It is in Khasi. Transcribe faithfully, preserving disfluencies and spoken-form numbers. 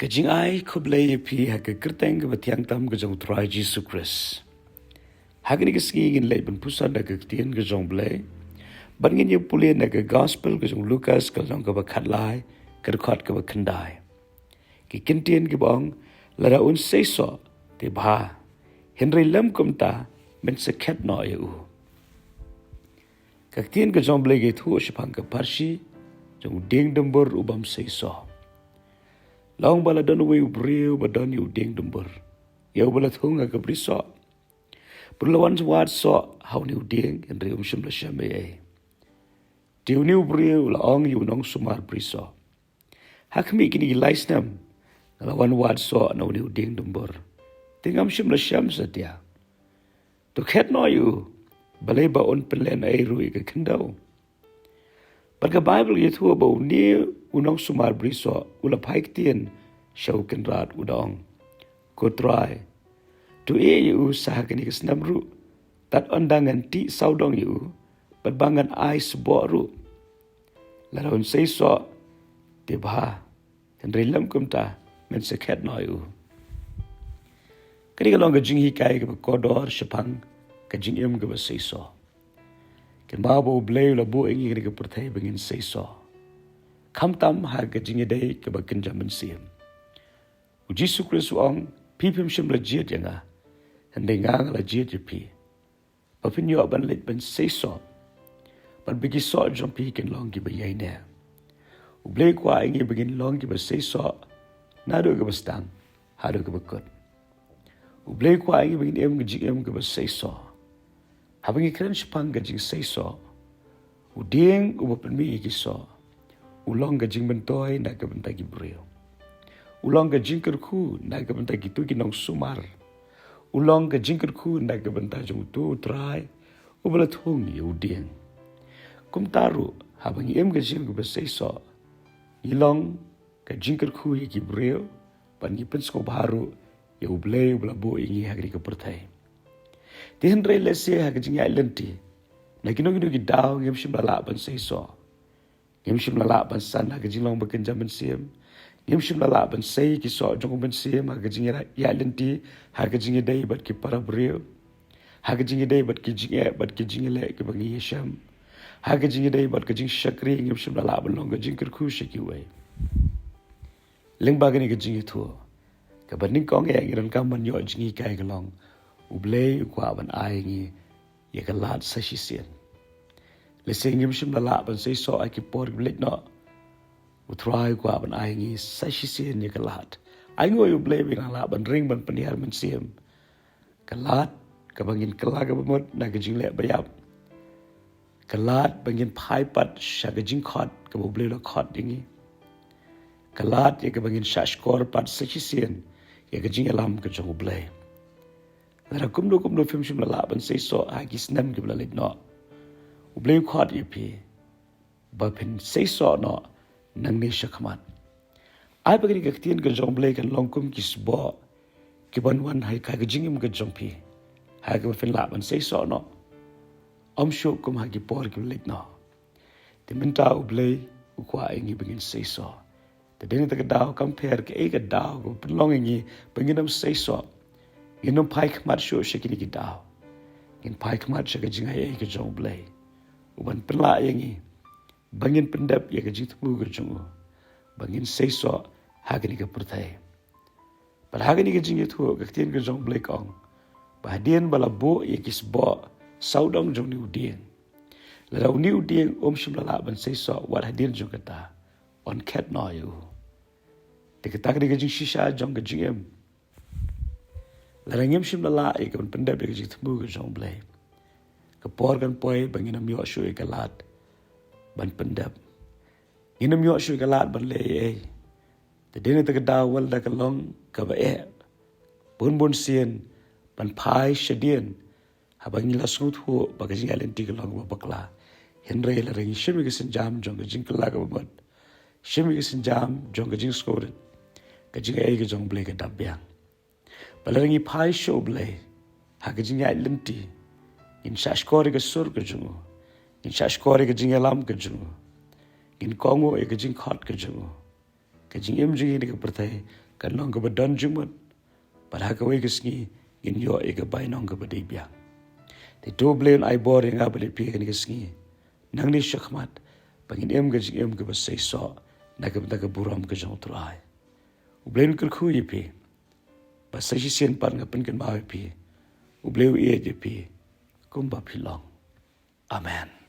Ka jingai khublei ïa phi ha ka kyrteng kaba thiang tam ka jong u Trai Jisu Khrist. Ha kane ka sngi ngin leit ban puson da ka ktien ka jong u Blei. Bad ngin ïa pule na ka gospel ka jong u Lukas ka lynnong kaba khatlai, ka dkhot kaba khyndai. Ki kyntien kiba ong, lada un seisoh, te bha. Hynrei lym kumta, men sa khet noh ïa u. Ka ktien ka jong u Blei ka ïathuh shaphang ka parshi jong u dieng dumbur u bym seisoh. La ong ba la don uwei u briew ba don ïa u dieng dumbur, ïa uba la thung ha ka brisoh. Bad u la wan wad soh ha une u dieng, hynrei um shym la shem ei ei. Te une u briew u la ong ïa u nongsumar brisoh, ha khmih kine ki lai snem nga la wan wad soh na une u dieng dumbur, te ngam shym la shem satia. To khet noh ïa u, balei ba un pynlehnohei ruh ïa ka khyndew. Bad ka Baibl ka ïathuh ba une u nongsumar brisoh u la phai ktien sha u kynrad, u da ong, ko Trai, to ïeh ïa u sa ha kane ka snem ruh, tad ynda ngan tih sawdong ïa u, bad ba ngan ai sboh ruh. Lada un seisoh, te bha. Hynrei lym kumta, men sa khet noh ïa u. Kane ka long ka jinghikai kaba kordor shaphang ka jingim kaba seisoh. Kynmaw ba u Blei u la buh ïa ngi ha kane ka pyrthei ba ngin seisoh, khamtam ha ka jingïadei kaba kynja mynsiem. U Jisu Khrist u ong, phi phim shym la jied ïa nga, hynrei nga nga la jied ïa phi, ba phin ïoh ban leit ban seisoh, bad ba ki soh jong phi kin long kiba ïaineh. U Blei u kwah ïa ngi ba ngin long kiba seisoh naduh kaba sdang haduh kaba kut. U Blei u kwah ïa ngi ba ngin im ka jingim kaba seisoh. Haba ngi kren shaphang ka jingseisoh, u dieng uba pynmih ïa ki soh u long ka jingmyntoi na ka bynta ki briew. U long ka jingkyrkhu na ka bynta kito ki nongsumar. U long ka jingkyrkhu na ka bynta jong uto u trai uba la thung ïa u dieng. Kumta ruh, haba ngi im ka jingim kaba seisoh, ngi long ka jingkyrkhu ïa ki briew, bad ngi pynsngewbha ruh ïa u Blei uba la buh ïa ngi ha kane ka pyrthei. Te hynrei lehse ha ka jingïaid lynti, na kino kino ki daw ngim shym la lah ban seisoh. Ngim shym la lah ban san ha ka jinglong ba kynja mynsiem. Ngim shym la lah ban sei ki soh jong u mynsiem ha ka jingïaid lynti, ha ka jingïadei bad ki para briew, ha ka jingïadei bad ki jingeh bad ki jingïaleh kiba ngi ïashem, ha ka jingïadei bad ka jingshakri. Ngim shym la lah ban long ka jingkyrkhu sha kiwei. Lyngba kane ka jingïathuh, kaba nyngkong eh ngi donkam ban ïoh jinghikai ka long, u Blei u kwah ban ai ngi ïa ka lad sa shisien. Lehse ngim shym la lah ban seisoh ha ki por kiba leit noh, u Trai u kwah ban ai ngi sa shisien ïa ka lad. Ai nguh ïa u Blei ba ngin lah ban ring ban pynhiar mynsiem. Ka lad kaba ngin kylla kaba mut na ka jingleh ba ïap. Ka lad ba ngin phai pat sha ka jingkhot kaba u Blei u la khot ïa ngi. Ka lad ïa kaba ngin shahshkor pat sa shisien ïa ka jingïalam ka jong u Blei. Lada kumno kumno phim shym la lah ban seisoh ha ki snem kiba la leit noh, u Blei u khot ïa phi ba phin seisoh noh nangne shakhmat. Ai ba kane ka ktien ka jong u Blei kan long kum ki sboh kiban wan ha ka jingim ka jong phi, ha kaba phin lah ban seisoh noh, ym shuh kum ha ki por kiba leit noh. Te mynta u Blei u kwah ïa ngi ba ngin seisoh. Te dei na kata ka daw, kam pher kaei ka daw kaba pynlong ïa ngi ba ngin ym seisoh, ngin ym phai khmat shuh sha kine ki daw. Ngin phai khmat sha ka jingaiei ka jong u Blei, uban pynlah ïa ngi ba ngin pyndep ïa ka jingthmu ka jong u, ba ngin seisoh ha kane ka pyrthei. Bad ha kane ka jingïathuh, ka ktien ka jong u Blei ka ong ba hadien ba la buh ïa ki sboh sawdong jong une u dieng, lada une u dieng um shym la lah ban seisoh wat hadien jong kata, yn khet noh ïa u. Te kata ka dei ka jingshisha jong ka jingim. Lada ngim shym la lah ïa ka ban pyndep ïa ka jingthmu ka jong u Blei, ka por kan poi ba ngin ym ïoh shuh ïa ka lad ban pyndep. Ngin ym ïoh shuh ïa ka lad ban leh ei ei. Te dei na kata ka daw, wat lada ka long kaba eh bun bun sien ban phai shadien, haba ngi la sngewthuh ba ka jingïaid lynti ka long kaba bakla. Hynrei lada ngi shim ïa ka sienjam jong ka jingkylla kaba mut, shim ïa ka sienjam jong ka jingsngewrit, ka jingaiei ka jong u Blei ka dap biang. Bad lada ngi phai sha u Blei ha ka jingïaid lynti, ngin shahshkor ïa ka sur ka jong u, ngin shahshkor ïa ka jingïalam ka jong u, ngin kohnguh ïa ka jingkhot ka jong u, ka jingim jong ngi ha kane ka pyrthei kan long kaba don jingmut, bad ha kawei ka sngi ngin ïoh ïa ka bainong kaba dei biang. Te to Blei un ai bor ïa nga bad ïa phi ha kane ka sngi, nangne shakhmat, ba ngin im ka jingim kaba seisoh na ka bynta ka burom ka jong U Trai. U Blei un kyrkhu ïa phi. Bad sa shisien pat nga pynkynmaw ïa phi, U Blei u ïeit ïa phi kumba phi long. Amen.